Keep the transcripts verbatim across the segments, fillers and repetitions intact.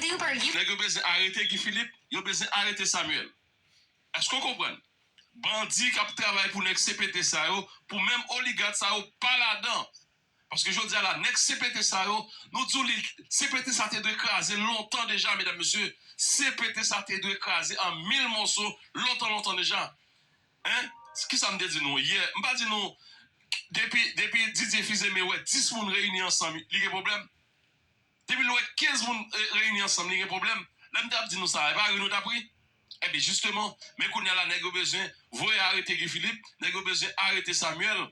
Uber, you Nèg yo bezwen arete Guy Philippe, yo bezwen arete Samuel. Èske w konprann? Bandi k ap travay pou nèg C P T sa yo, pou menm oligat sa yo pa ladan. Paske jodi a la, nèg C P T sa yo, nou di w li, C P T sa te dwe kraze lontan deja, medam, mesye. C P T sa te dwe kraze an mil mòso lontan, lontan deja. Hein? Kisa m te di nou yè? M pa di nou, depi, depi Didier Fils-Aimé wè dis moun reyini ansanm, li gen pwoblèm? Depi l wè kenz moun eh, reyini ansanm, li gen pwoblèm? Lè m t ap di nou sa, e pa ri nou t ap ri? Ebyen, jisteman, men kounye a la, nèg yo bezwen voye arete Guy Philippe, nèg yo bezwen arete Samuel.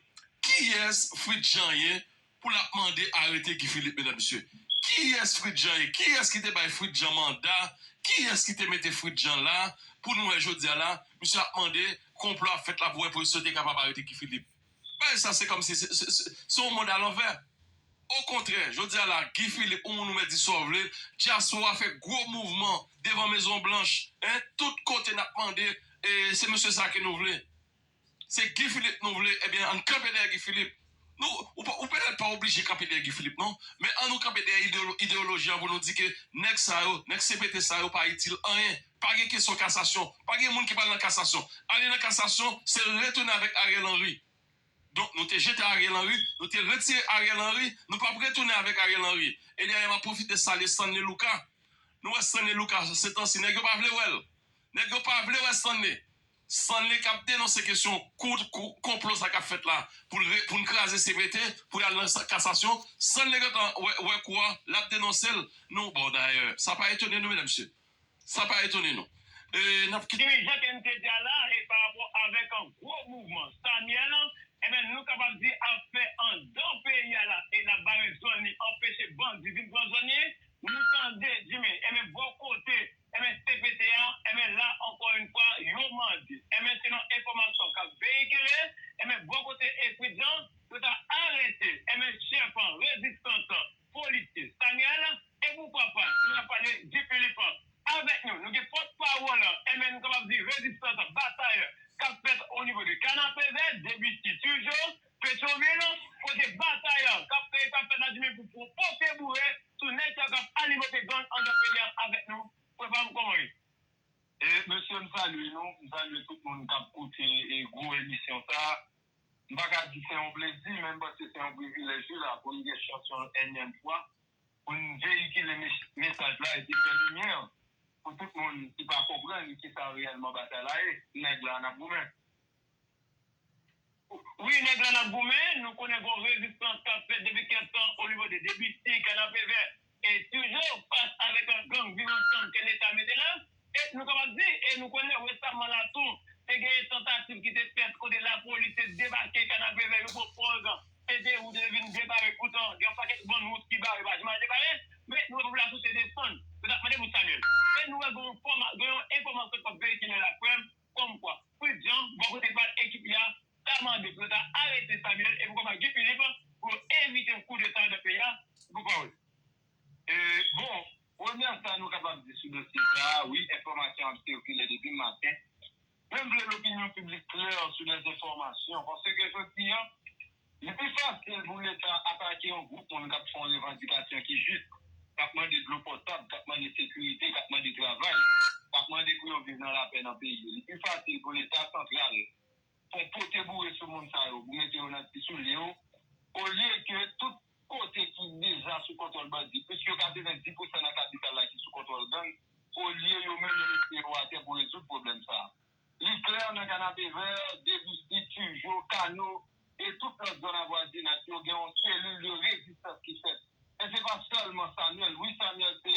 Kiyès Fritz Jean ye pou l ap mande arete Guy Philippe, medam, mesye? Kiyès Fritz Jean ye? Kiyès ki te bay Fritz Jean manda? Kiyès ki te mete Fritz Jean la pou nou wè jodi a la, misye ap mande konplo ap fèt la pou wè pou yo te kapab arete Guy Philippe? Bagay sa se kòmsi se, se, se, se yon mond alanvè. Okontrè, jodi a la, Guy Philippe, ou moun ou mèt di sa w vle, dyaspora fè gwo mouvman devan Mezon Blanch, en, tout kote n ap mande, e se mesye sa ke nou vle. Se Guy Philippe nou vle, ebyen, ann kanpe dèyè Guy Philippe. Nou, ou, pa- ou petèt pa oblije kanpe dèyè Guy Philippe, non, men ann nou kanpe dèyè ideyolo- ideyoloji an pou nou di ke nèg sa yo, nèg C P T sa yo pa itil anyen. Pa gen kesyon kasasyon, pa gen moun ki pral nan kasasyon. Ale nan kasasyon, se retounen avèk Ariel Henry. Donk, nou te jete Ariel Henry, nou te retire Ariel Henry, nou p ap retounen avèk Ariel Henry. E dayè, m ap pwofite salye Stanley Lucas. Nou wè Stanley Lucas, se tansi, nèg yo pa vle wè l. Nèg yo pa vle wè Stanley. Stanley k ap denonse kesyon kou, kou, konplo sa k ap fèt la pou l re- pou n kraze C P T, pou y al nan sa- kasasyon. Stanley gentan wè, wè kou a, l ap denonse l. Nou, bon, dayè, sa pa etone nou, medam, mesye. Sa pa etone nou. E, n ap kite. Dirijan ke n te di a la, e pa rapò avèk an gwo mouvman Samuel, enben, nou kapab di ap fè anndan peyi a la, e n ap bare zòn li, anpeche bandi vin pran zòn li, nou tande, di men, enben, bò kote, enben, C P T a, enben, la, ankò yon fwa, yo mande, enben, selon enfòmasyon k ap veyikile, enben, bò kote Fritz Jean, yo ta arete, enben, chèf rezistans politik Samuel, e poukwa pa, nou ap pale Guy Philippe avèk nou. Nou gen pòtpawòl, enben, nou kapab di rezistans, batay k ap fèt o nivo de Kanapevè, Debisi, Tijo, Petyonvil, kote batay k ap k ap fèt la, di men pou, pou pote boure sou nèg sa k ap alimante gang anndan peyi a avèk nou. Frè pa m, kòman ye? E, mesye, m salye nou, m salye tout moun k ap koute e gwo emisyon sa. M pa ka di se yon plezi, men m panse se yon privilèj wi la pou n gen chans yon ènyèm fwa pou n veyikile mes- mesaj la epi fè limyè pou tout moun ki pa konprann kisa reyèlman batay la ye. Nèg la n ap goumen. Wi, nèg la n ap goumen, nou konnen gon rezistans k ap fèt depi kèk tan o nivo de Debisi, Kanapevè, e toujou fas avèk gang Viv Ansanm ke Leta mete la. E nou kapab di, e nou konnen resaman la tou, te gen tantativ ki te fèt kote lapolis te debake Kanapevè, yo pran pòz, te dewoule, te vin debare, poutan gen yon pakèt bann wout ki bare, pa janm al debare, men nou wè popilasyon se desann, yo t ap mande pou Samuel. E nou wè gen yon fòma- gen yon enfòmasyon k ap veyikile la, frè m, kòmkwa Fritz Jean, bò kote pa l, ekip li a, ta mande pou yo ta arete Samuel e poukwa pa Guy Philippe pou yo evite yon koudeta anndan peyi a. Sou pawòl. E, bon, premyè sa nou kapab di sou dosye sa a, wi, enfòmasyon ap sikile depi maten. Men m vle lopinyon piblik klè sou lèzenfòmasyon, paske jodi a, li pi fasil pou Leta atake yon gwoup moun k ap fè yon revandikasyon ki jis, k ap mande dlo potab, k ap mande sekirite, k ap mande travay, k ap mande pou yo viv nan lapè nan peyi yo. Li pi fasil pou Leta santral pou pote boure sou moun sa yo, pou mete yo nan ti soulye yo, olye ke tout kote ki deja sou kontwòl bandi, pliske katrevenndis pousan nan kapital la ki sou kontwòl gang, olye yo menm yo mete yo atè pou rezoud pwoblèm sa a. Li klè nan Kanapevè, Debisi, Tijo, Kano, e tout lòt zòn avwazinaj yo, gen yon selil de rezistans ki fèt. E se pa sèlman Samuel. Wi, Samuel se,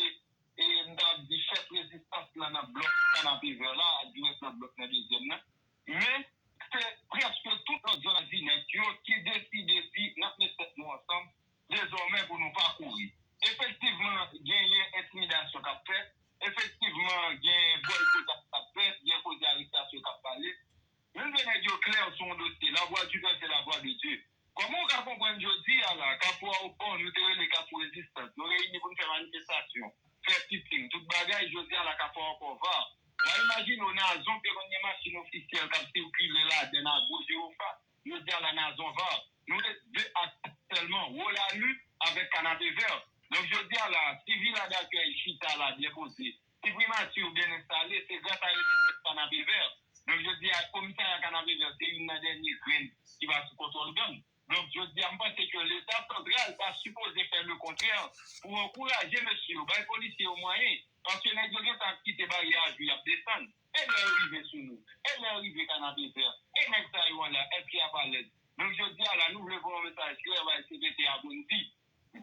e, m ta di, chèf rezistans lan nan blòk Kanapevè la, adjwen nan blòk nan dezyèm nan. Men, se prèske tout lòt zòn avwazinaj yo ki deside di, n ap met tèt nou ansanm, dezòmè pou nou pa kouri. Efektivman, genyen entimidasyon k ap fèt. Efektivman, gen bòykot k ap fèt, gen koze arestasyon k ap pale. Men m vle nèg yo klè sou yon dosye. Lavwa di pèp se lavwa de Dye. Kòman w ka konprann jodi a la, Kafou Aewopò, nou te rele Kafou Rezistans, nou reyini pou n fè manifestasyon, fè siting, tout bagay, jodi a la, Kafou Aewopò va. W a imajine w, Nazon te konn gen machin ofisyèl k ap sikile ladann a gwo jiwofa. Jodi a la, Nazon va. Nou ret de ak sèlman, Wolalu avèk Kanapevè. Donk, jodi a la, si Vila Dakèy chita la byen poze, si Primati byen enstale, se gras a rezistans Kanapevè. Donk, jodi a, komisarya Kanapevè se youn nan dènye grenn ki pa sou kontwòl gang. Donk, jodi a, m panse ke Leta santral ta sipoze fè lekontrè pou ankouraje mesye yo, bay polisye yo mwayen, paske nèg yo gentan ap kite baryè a jou, y ap desann. E lè yo rive sou nou? E lè yo rive Kanapevè? E nèg sa yo an la, èske y ap alèz? Donk, jodi a la, nou vle voye yon mesaj klè bay C P T a pou n di,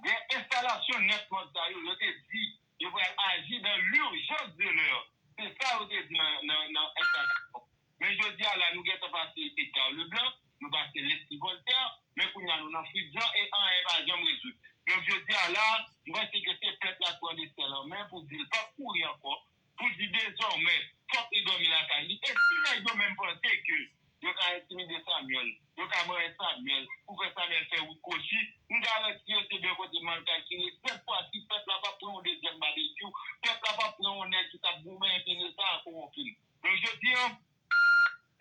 gen enstalasyon nèf mòd sa yo, yo te di yo pral aji dans l'urgence de l'heure. Se sa yo te di nan, nan, nan enstalasyon. Men jodi a la, nou gentan pase Edgar Leblanc, nou pase Leslie Voltaire, men kounye a nou nan Fritz Jean e anyen pa janm rezoud. Donk jodi a la, m panse ke se pèp la k pran desten l an men pou di l p ap kouri ankò, pou di dezòmè, fòk li dòmi lakay li. E si nèg yo menm panse ke yo ka entimide Samuel, yo ka manyen Samuel, pou fè Samuel fè wout kwochi, m garanti yo se byen kote mal kalkile. Sèt fwa si pèp la p ap pran yon dezyèm babekyou, pèp la p ap pran yon nèg ki t ap goumen epi Leta a kowonpi l. Donk jodi a,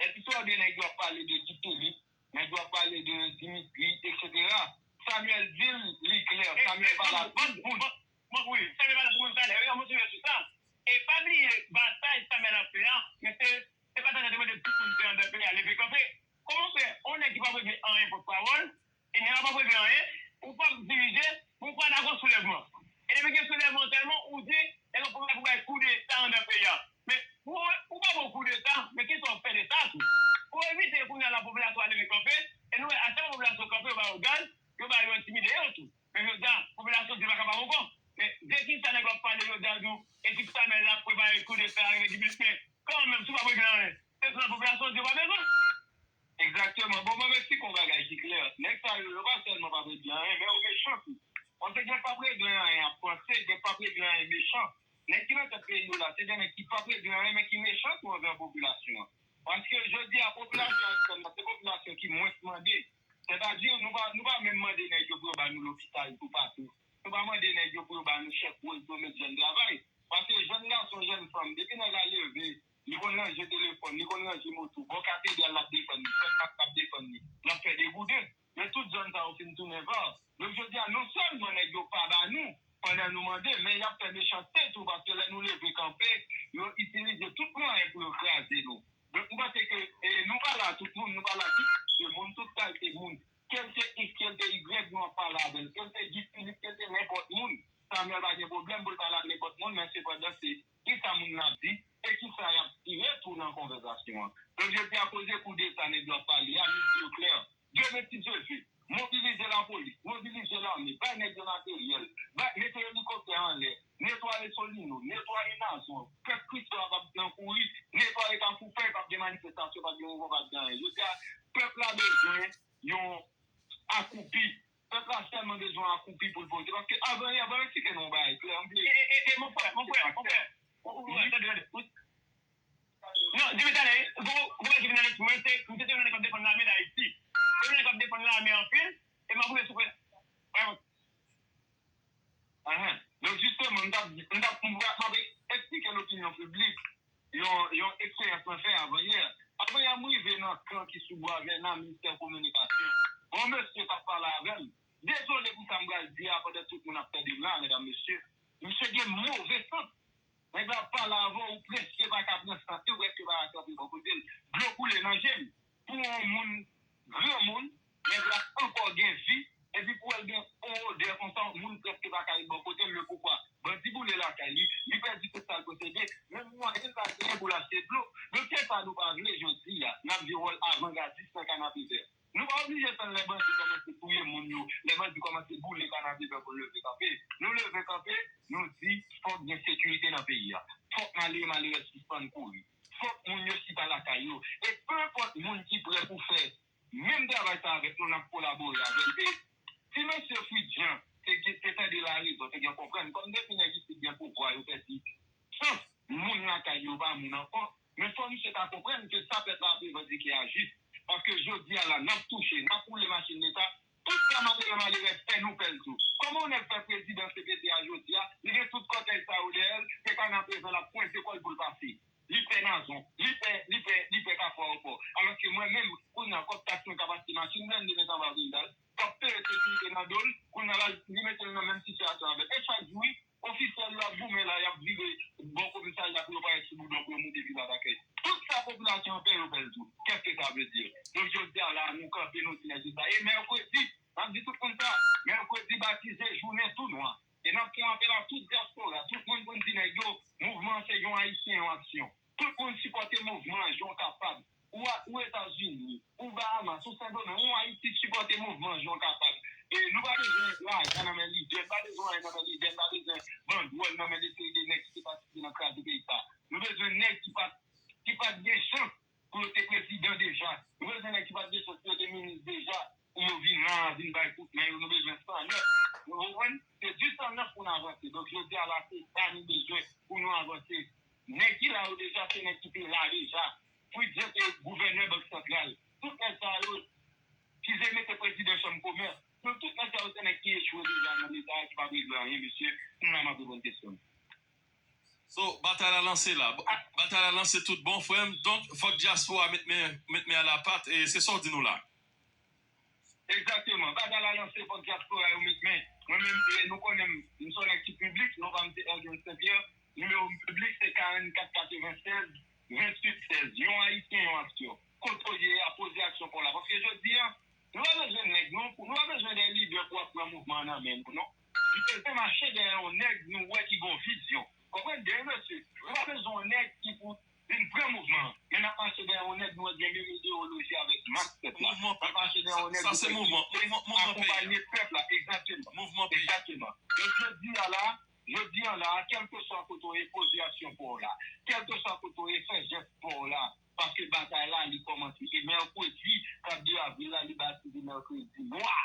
epi sa w gen nèg yo ap pale de Guy Philippe, nèg yo ap pale de Dimitri, etsetera. Samuel di l, li klè, Samuel pa la pou moun. Bon, wi, Samuel pa la pou moun talè. Wi, mwen sou sa. E pa bliye batay Samuel ap fè a, men se, se batay la te mande tout moun fè anndan peyi a, leve kanpe. Kòman fè yon nèg ki p ap regle anyen pòtpawòl, e nèg la p ap regle anyen, ou p ap dirije, pou w pa dakò soulèvman? E depi gen soulèvman sèlman, ou di, nèg yo pwomèt pou bay koudeta anndan peyi a. Men, pou, pou w pa bon koudeta, men kisa w ap fè de sa tou? Pou evite kounye a la popilasyon a leve kanpe, e nou wè a chak fwa popilasyon kanpe, yo ba yo gaz, yo ba yo entimide yo tou. Men jodi a, popilasyon di l pa kapab ankò. Men de kisa nèg yo ap pale jodi a di w, ekip Samuel la prepare koudeta avèk ekip militè? Kanmenm, si w pa regle anyen, se tout la popilasyon di w pa bezwen. Egzakteman. Bon, mwen m eksplike yon bagay ki klè. Nèg sa yo, yo pa sèlman p ap regle anyen, men yo mechan tou. Paske gen p ap regle anyen ap panse, gen p ap regle anyen mechan. Nèg ki nan tèt peyi yo la, se de nèg ki p ap regle anyen, men ki mechan tou anvè popilasyon an. Paske jodi a, popilasyon ekstrèm nan, se popilasyon ki mwens mande. Sètadi, nou pa, nou pa menm mande nèg yo pou yo ba nou lopital toupatou. Nou pa mande nèg yo pou yo ba nou chèk woz pou yo met jèn travay. Paske jèn gason, jèn fanm, depi nèg la leve, li konn ranje telefòn, li konn ranje moto, bò katedral l ap defann li, fèt ak l ap defann li, l ap fè degouden. Men tout zòn sa yo fin tounen var. Donk, jodi a, non sèlman nèg yo pa ba nou pandan nou mande, men y ap fè mechanste tou, paske lè nou leve kanpe, yo itilize tout mwayen pou yo kraze nou. Donk, m panse ke, e, nou pa la tout moun, nou pa la tout kalite moun, tout kalite moun. Ke l se X, ke l se Y, nou ap pale avè l. Ke l se Guy Philippe, ke l se nenpòt moun. Samuel pa gen pwoblèm pou l pale ak nenpòt moun, men sepandan se kisa moun nan ap di e kisa y ap tire tou nan konvèsasyon an. Donk, jodi a, koze koudeta nèg yo ap pale a, misye yo klè. Demen si Dye vle, mobilize lapolis, mobilize lame, bay nèg yo materyèl, bay, mete elikoptè anlè, netwaye Solino, netwaye Nazon, pèp Kristwa p ap nan kouri, netwaye Kafou Fèy, p ap gen manifestasyon, p ap gen mouvman, p ap gen anyen. Jodi a, pèp la bezwen yon akoupi. Pèp la sèlman bezwen akoupi pou l poze. Paske avan yè, ban m eksplike nou yon bagay klè, m vle. E, e, e, e, mon frè, mon frè, mon frè. Ou, ou, ou, tande, tande. Ou, non, di m talè, gwo, gwo bagay ki vin nan lespri mwen, se, m se te yon nèg k ap defann lame d Ayiti. Se yon nèg k ap defann lame anpil, e m ap rive sou prè. Vrèman. Ahan. Donk, jisteman, m t ap, m t ap, m ap, m ap eksplike lopinyon piblik yon, yon eksperyans mwen fè avan yè. Avan yè, m rive nan kan ki sou Bwa Vèna, ministè kominikasyon. Yon mesye t ap pale avè m. Dezole pou sa m pral di a, pandan tout moun ap tande m la, medam, mesye. Misye gen move sant. Nèg la ap pale avè w, ou prèske pa ka pran sant li, ou prèske pa ka kanpe bò kote l. Dlo koule nan je m. Pou yon moun, granmoun, nèg la ankò gen vi, epi pou w wè l gen yon odè konsa, moun prèske pa ka ret bò kote l, le poukwa? Bandi boule lakay li, li pèdi tout sa l posede, menm mwayen l pa genyen pou l achte dlo. Donk, se sa nou pa vle jodi a, n ap jwe wòl avangardis nan Kanapevè. Nou pa oblije tann lè bandi kòmanse touye moun yo, lè bandi kòmanse boule Kanapevè pou n leve kanpe. Nou leve kanpe, nou di, fòk gen sekirite nan peyi a. Fòk malere, malerèz sispann kouri. Fòk moun yo chita lakay yo. E penenpòt moun ki prè pou fè menm travay sa avèk nou, n ap kolabore avè l. E si mesye Fritz Jean te, te tande larezon, te gen konprann, kòm depi nèg isit gen pouvwa, yo pèdi sans, moun lakay yo pa moun ankò. Men fò misye ta konprann ke sa pèp la ap revandike a jis. Paske jodi a la, n ap touche, n ap woule machin leta, tout sa malere malerèz fè nou fè l tou. Kòman yon nèg fè prezidan C P T a jodi a, li gen tout kòtèj sa yo dèyè l, se Kanapevè l ap kwense kò l pou l pase. Li pè Nazon, li pè, li pè, li pè Kafou Ayewopò. Alòske mwen menm, kounye a, kòb taks mwen k ap achte machin, blende met anba blendaj, k ap peye se ki te nan do l, kounye a la, li mete l nan menm sitiyasyon avè l. E chak jou, wi, ofisyèl yo ap goumen la, y ap vire bò komisarya pou yo parèt sou boudon pou yo moute Vila Dakèy. Tout sa popilasyon an pè, yo pè l tou. Qu'est-ce que ça veut dire? Donk, jodi a la, nou kanpe, nou di nèg sa. E mèkredi, n ap di tout moun sa, mèkredi batize jounen tou nwa. E n ap fè yon apèl a tout dyaspora, tout moun pou n di nèg yo, mouvman an se yon Ayisyen, yon aksyon. Tout moun sipòte mouvman an jan w kapab. Ou a, ou Etazini, ou Bahamas, ou Sendomeng, ou Ayiti, sipòte mouvman an jan w kapab. E nou pa bezwen lajan nan men lidè, n pa bezwen anyen nan men lidè, n pa bezwen bandwòl nan men de seri de nèg ki te patisipe nan kraze peyi sa. Nou bezwen nèg ki pa, ki pa t gen chans pou yo te prezidan deja. Nou bezwen nèg ki pa t gen chans pou yo te minis deja, pou yo vin la, vin bay kout men yo. Nou bezwen san nèf. Nou konprann? Se di san nèf pou n avanse. Donk, jodi a la, se sa nou bezwen pou nou avanse. Nèg ki la yo deja, se nèg ki te la deja. Prudent te gouvènè Bank Santral. Tout nèg sa yo, ki te mete prezidan chanm komès. Tout, tout nèg sa yo, se nèg ki echwe deja nan Leta, ki pa regle anyen, mesye. M la, m ap reponn kesyon. So, batay la lanse la. Batay la lanse tout bon, frè m. Donk, fòk dyaspora met men, met men a la pat. E se sa w di nou la. Egzakteman. Batay la lanse, fòk dyaspora yo met men. Mwen menm, e, nou konnen m, m se yon nèg ki piblik, non pa m se Ergen Senpyè, nimewo m piblik se karannkat katrevennsèz venntuit sèz. Yon Ayisyen, yon aksyon. Kote w ye a, poze aksyon pa w la. Paske jodi a, nou pa bezwen nèg, non, nou pa bezwen de lidè pou ap pran mouvman an nan men nou, non. Nou bezwen mache dèyè yon nèg nou wè ki gen yon vizyon. Konprann byen, mesye. Nou pa bezwen yon nèg ki pou vin pran mouvman an. Men n ap mache dèyè yon nèg nou wè gen menm ideyoloji avèk mas pèp la. Mouvman pèp. N ap mache dèyè yon nèg nou wè ki vle akonpanye pèp la. Egzakteman. Mouvman peyi. Egzakteman. Donk, jodi a la, jodi a la, kèlkeswa kote w ye, poze aksyon pa w la. Kèlkeswa kote w ye, fè jès pa w la. Paske batay la, li kòmanse. E mèkredi, kat de avril la, li batize mèkredi nwa.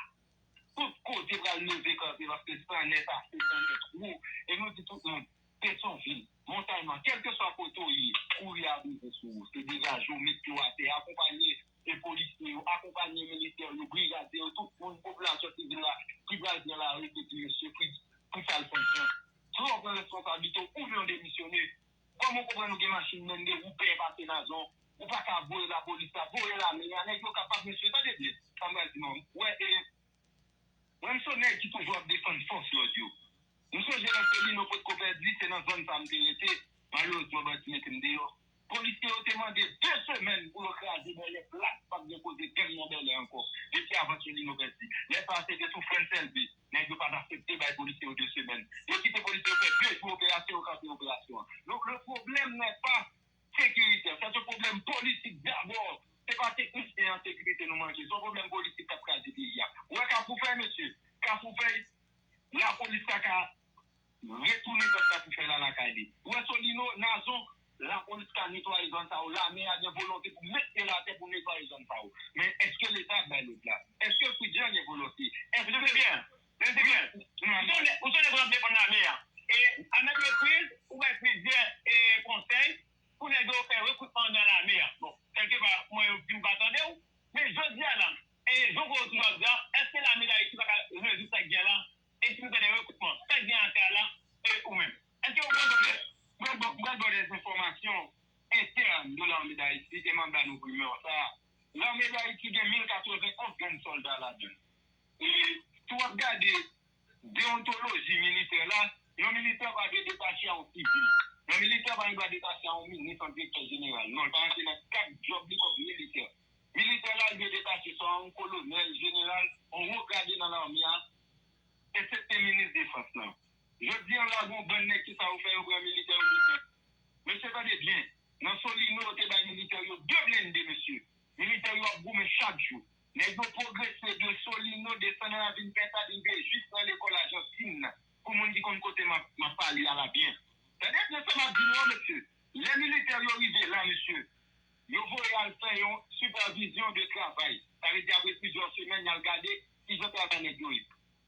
Tout kote pral leve kanpe, paske san nèt ase, san nèt wo. E nou di tout moun, Petyonvil, Montay Nwa, kèlkeswa kote w ye, kouri a bouke sou ou. Se degaje w, met pye w atè, akonpanye e polisye yo, akonpanye militè yo, brigadye yo, tout moun, popilasyon sivil la, ki pral pran lari, epi mesye, pou, pou sa l fè jan. Si w pran responsablite w, oubyen w demisyone, kòman w konprann ou gen machin blende, ou pè pase nan zòn, ou pa ka voye lapolis la, voye lame a, nèg yo kapab, mesye, tande byen, sa m pral di nou, wè, e, Mwen, m se yon nèg ki toujou ap defann fòs lòd yo. M sonje lè Solino potko pèdi, se nan zòn sa a m te rete. Malerezman, bandi mete m deyò. Polisye yo te mande de semèn pou yo kraze Bèlè plat, pa t gen koze gang nan Bèlè ankò. Depi avan Solino pèdi. Lè sa a, se te sou Frantz Elbé. Nèg yo pa t aksepte bay polisye yo de semèn. Yo kite polisye yo fè de jou operasyon, yo kanpe operasyon an. Donk, le problème n'est pas sécuritaire. C'est un problème politique d'abord. Se pa teknisyen an sekirite nou manke. Se yon pwoblèm politik k ap kraze peyi a. Ou wè Kafoufèy, mesye? Kafoufèy, lapolis la ka retounen pèp Kafoufèy la lakay li. Ou wè Solino, Nazon, lapolis ka netwaye zòn sa yo. Lame a gen volonte pou met pye l atè pou netwaye zòn sa yo. Men èske Leta ap bay lòd la? Èske Prudent gen volonte? Èske... Tande byen. Tande byen. Ou sonje, ou sonje pou n ap defann lame a. E a mèt repriz, ou bay plizyè, e, konsèy pou nèg yo fè rekritman nan lame a. Bon, kèlkepa, mwen, yo di m pa tande w, men jodi a la, e, jan w toujou ap di a, èske lame Dayiti pa ka rezoud sa k gen la, e si nou fè de rekritman, sa k gen atè a la, e ou menm? Èske ou pral ba, pral ba, pral ba de enfòmasyon entèn de lame Dayiti, e m ap ba nou rimè sa a. Lame Dayiti gen mil katrevenn onz grenn sòlda ladan l. E si w ap gade deontoloji militè la, yon militè pa dwe detache a yon sivil. Yon militè pa gen dwa detache a yon minis, yon direktè jeneral. Non, li pa rantre nan kad djòb li kòm militè. Militè la, li dwe detache swa yon kolonèl, jeneral, yon wo grade nan lame a, eksepte minis defans lan. Jodi a la, gen yon bann nèg ki sa yo fè, yo pran militè yo defans. Mesye, tande byen. Nan Solino, yo te bay militè yo de blende, mesye. Militè yo ap goumen chak jou. Nèg yo pwogrese de Solino, desann nan ravin Pentad, rive jis nan lekòl Ajantin nan. Pou moun ki konn kote m ap, m ap pale a la byen. Tande byen sa m ap di nou an, mesye. Lè militè yo rive la, mesye, yo voye al fè yon sipèvizyon de travay. Sa vle di apre plizyè semèn, y al gade kijan travay nèg yo ye.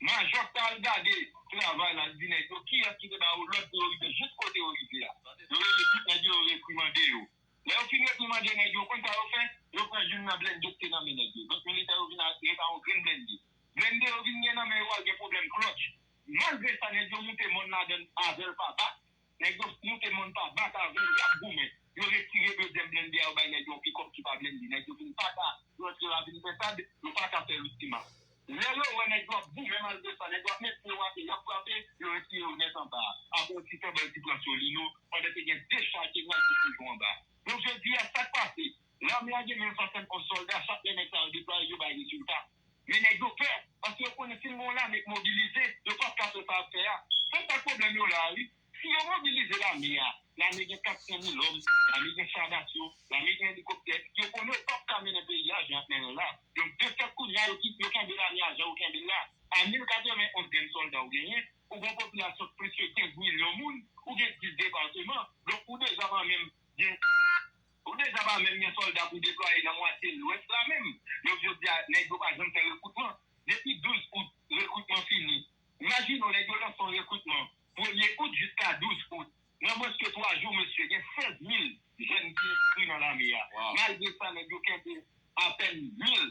Majò k t al gade travay la, l di nèg yo, kiyès ki te ba yo lòd pou yo rive jis kote yo rive a? Yo rele tout nèg yo, yo reprimande yo. Lè yo fin reprimande nèg yo, konn sa yo fè? Yo pran youn nan blende ki te nan men nèg yo. Donk, militè yo vin a, ret a yon grenn blende. Blende yo vin gen nan men yo a gen pwoblèm klòtch. Malgre sa, nèg yo moute mòn ladan l avè l pa bak. Nèg yo moute mòn pa bak avè l, y ap goumen. Yo retire dezyèm blende a, yo bay nèg yo yon pikòp ki pa blende. Nèg yo vin pa ka rantre ravin Pentad, yo pa ka fè wout Timas. Lè yo wè nèg yo ap goumen malgre sa, nèg yo ap met pye yo atè, y ap frape, yo retire yo nèt anba a. Apre yo ti fè bal ti pran Solino, pandan ke gen de cha ki egziste toujou anba a. Donk, jodi a, sa k pase? Lame a gen menm san senkant sòlda, chak lè nèg sa yo deplwaye, yo bay rezilta. Men nèg yo pè, paske yo konnen si n gen yon lame k mobilize, yo p ap ka fè sa y ap fè a. Se sa k pwoblèm yo la a, wi. Si yo mobilize lame a, lame gen kat san mil òm, lame gen cha daso, lame gen elikoptè, yo konnen yo p ap ka mennen peyi a jan y ap mennen l la. Donk, de fèt, kounye a, yo ki-, yo kenbe lame a jan yo kenbe l la. A mil katrevenn onz grenn sòlda w genyen, ou gen yon popilasyon plis ke kenz milyon moun, ou gen dis depatman, donk ou deja pa menm gen, ou deja pa menm gen sòlda pou deplwaye nan mwatye lwès la menm. Donk, jodi a, nèg yo pa janm fè rekwoutman. Depi douz out, rekwoutman fini. Imajine w, nèg yo lanse yon rekwoutman premye out jiska douz out. Nan mwens ke twa jou, mesye, gen sèz mil jèn ki enskri nan lame a. Malgre sa, nèg yo kenbe apèn mil.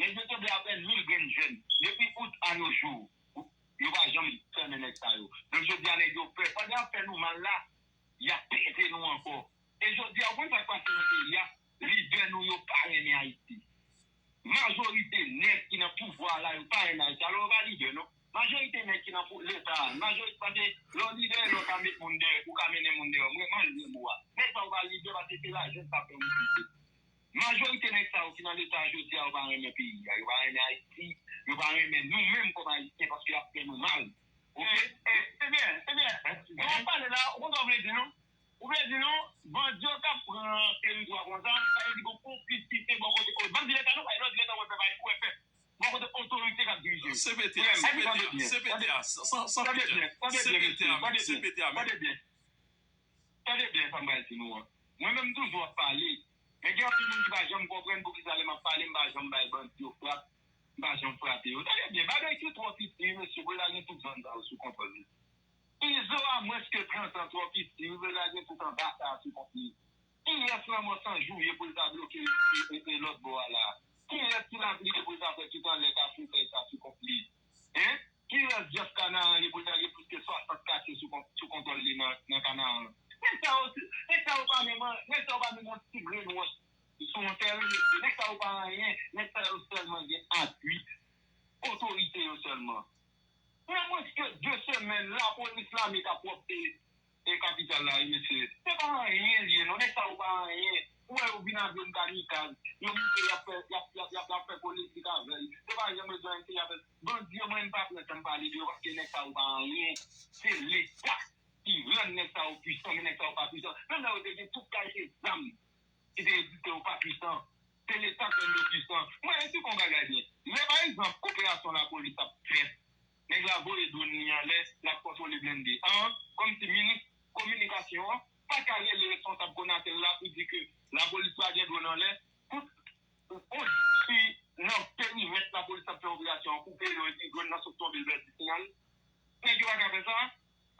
Nèg yo kenbe apèn mil grenn jèn. Depi out a nos jours, yo pa janm fèmen nèg sa yo. Donk, jodi a, nèg yo pè. Pandan y ap fè nou mal la, y ap pete nou ankò. E jodi a, ou konn sa k pase nan peyi a? Lidè nou yo pa renmen Ayiti. Majorite nèg ki nan pouvwa a la, yo pa renmen Ayiti. Alò, yo pa lidè, non. Majorite nèg ki nan pou-, Leta a, majorite, paske lè w lidè, lè w ka met moun dèyè, ou ka mennen moun dèyè. Mwen, mwen renmen mo a. Nèg sa yo pa lidè, paske se lajan k ap fè yo lidè. Majorite nèg sa yo ki nan Leta a jodi a, yo pa renmen peyi a, yo pa renmen Ayiti, yo pa renmen nou menm kòm Ayisyen, paske y ap fè nou mal. Oke? E, e, se byen, se byen. Lè w ap pale la, ou konn sa w vle di, non? Ou vle di nou, bandi yo k ap pran teritwa konsa, sa vle di gon konplisite bò kote, o, bandi Leta nou, pa lòt Leta w ap fè, pa, w ap fè bò kote otorite k ap dirije. Se pete a, se pete a, se pete a, san, san, san pete a, se pete a, se pete a, men. Tande byen, tande byen sa m pral di nou an. Mwen menm, m toujou ap pale, men gen anpil moun ki pa janm konprann poukisa lè m ap pale, m pa janm bay bandi yo frap, m pa janm frape yo. Tande byen, Babekyou twò piti, mesye, pou l al gen tout zòn sa yo sou kontwòl li. Izo a mwens ke trant an twò piti, li vle lage tout anba sa a sou kont li. Kiyès Lanmò San Jou ye pou l ta bloke, e, e, e, lòt bò a la? Kiyès Ti Lapli ye pou l ta fè tout anlè Kafou fè sa sou kont li? Hein? Kiyès Jeff Kanaran ye pou l ta gen plis ke swasant katye sou kont-, sou kontwòl li nan, nan Kanaran? Nèg sa yo, nèg sa yo pa menm, nèg sa yo pa menm yon ti grenn wòch sou yon tèren, mesye. Nèg sa yo pa anyen, nèg sa yo sèlman gen apui otorite yo sèlman. Nan mwens ke de semèn, lapolis, lame ka pwòpte e kapital la, wi, mesye. Se pa anyen li ye, non. Nèg sa yo pa anyen. Ou wè yo vin avyon kamikaz. Yo moute, y ap fè, y ap, y ap, y ap, y ap fè politik avè l. Se pa jan m bezwen ese avè l. Bandi yo, mwen, m pa pran tan m pale de yo, paske nèg sa yo pa anyen. Se Leta ki rann nèg sa yo pwisan, men nèg sa yo pa pwisan. Menm lè yo te gen tout kalite zam ki te egziste, yo pa pwisan. Se Leta k rann yo pwisan. Mwen, esplike yon bagay byen. Lè, pa egzanp, operasyon lapolis ap fèt, nèg la voye dwòn li anlè, l ap kontwole blende an, kòmsi minis kominikasyon an pa ka rele responsab Konatel la pou di ke lapolis pa gen dwòn anlè, pou, pou, si nan perimèt lapolis ap fè operasyon an, koupe yo epi dwòn nan sot tonbe l pèdi siyal. Nèg yo pa ka fè sa.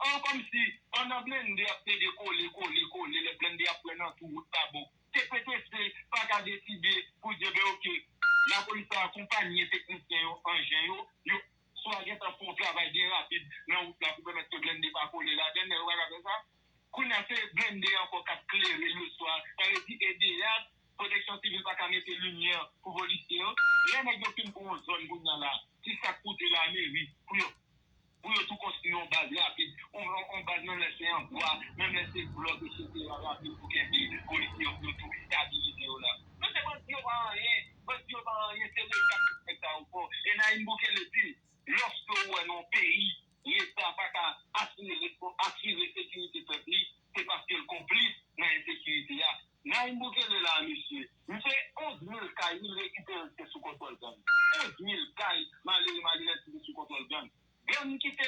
An, kòmsi, pandan blende ap plede kole, kole, kole, lè blende ap pran nan tou wout Tabon, T P T C pa ka deside pou di, ben, oke, lapolis la akonpanye teknisyen yo, anjen yo, yo swa gentan fè yon travay byen rapid nan wout la pou pèmèt ke blende pa kole ladann, men yo pa ka fè sa. Kounye a, se blende ankò k ap klere leswa, sa vle di edeyas, Pwoteksyon Sivil pa ka mete limyè pou polisye yo. Lè nèg yo fin pran yon zòn kounye a la, ki sa k koute lameri pou yo pou yo tou konstwi yon baz rapid, yon, yon, yon baz menm lè se an bwa, menm lè se blòk, etsetera, rapid pou kenbe polisye yo, pou yo tou estabilize yo la. Men se bandi yo pa anyen, bandi yo pa anyen, se Leta ki fè sa yo fò. E Nayib Bukele di, lòske ou wè nan yon peyi, Leta pa ka asire, asire sekirite pèp li, se paske l konplis nan ensekirite a. Nayib Bukele la, mesye, misye onz mil kay li rekipere ki te sou kontwòl gang. Onz mil kay malere, malerèz ki te sou kontwòl gang. Gang ki te,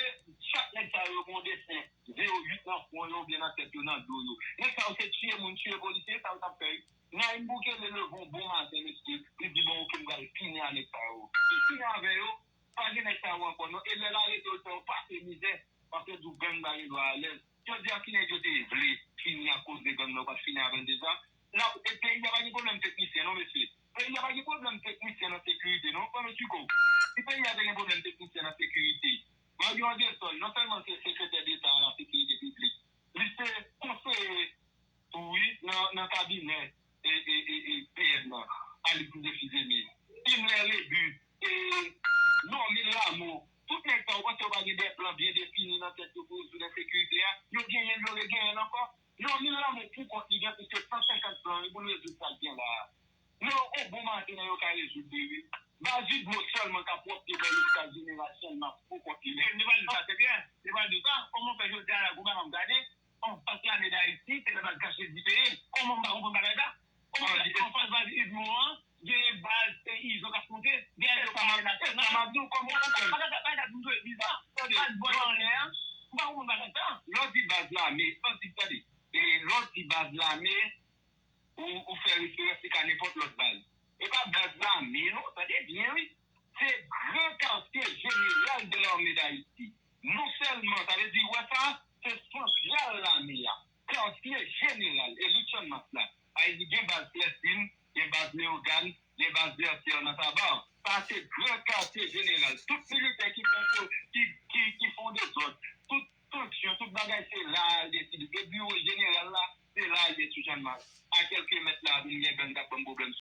chak nèg sa yo gen yon desen zewo uit nan fwon yo oubyen nan tèt yo, nan do yo. Nèg sa yo se tiye moun, tiye polisye, sa yo t ap fè. Nayib Bukele leve yon bon maten, mesye, li di, bon, oke, m pral fini a nèg sa yo. Li fini avè yo, pa gen nèg sa yo ankò, non. E lè l arete yo, l fè yo pase mizè, paske di w gang pa gen dwa alèz. Jodi a, ki nèg yo te vle fini ak koze gang nan, yo pa t fini avè l deja? La, e peyi a pa gen pwoblèm teknisyen, non, mesye. Peyi a pa gen pwoblèm teknisyen nan sekirite, non, frè m Chiko. Si peyi a te gen pwoblèm teknisyen nan sekirite, Marion Andrésol, non sèlman se sekretè deta a la sekirite piblik, li se konseye tou, wi, nan, nan kabinè e, e, e, e, P N nan, Alix Défi Zémé. Himmler Rébu, e, Baz Widmore sèlman ka pwofite bò lopital jeneral Channmas pou kont li menm. Li pa di sa, se byen. Li pa di sa. Kòman w fè jodi a la, gwo bagay m gade, anfas lame Dayiti, se lè baz kache di peye. Kòman m pa konprann bagay sa? Kòman w fè anfas baz Widmore an, genyen baz izo k ap monte, genyen yo pale nasyonal. Sa m ap di w kòman w konprann. Bagay sa, bagay sa vin twò bizar. Baz bò anlè a, m pa konprann bagay sa. Lè w di baz lame, lè w di, tande, e lè w di baz lame, ou, ou fè referans li ka nenpòt lòt baz. E pa baz lame, non, tande byen, wi. Se gran katye jeneral de l'armée d'Haïti. Non sèlman, sa vle di, wè sa, se santral lame a. Katye jeneral, e lit Channmas la. Sa vle di, gen baz Flèsin, gen baz Leyogàn, gen baz Lètyè nan Taba. Sa se gran katye jeneral. Tout militè ki fè, ki, ki, ki fè yon dezòd, tout sanksyon, tout bagay, se la al deside. E biwo jeneral la, se la al deside sou Channmas. A kèlke mèt la, vin gen gang k ap ban m pwoblèm.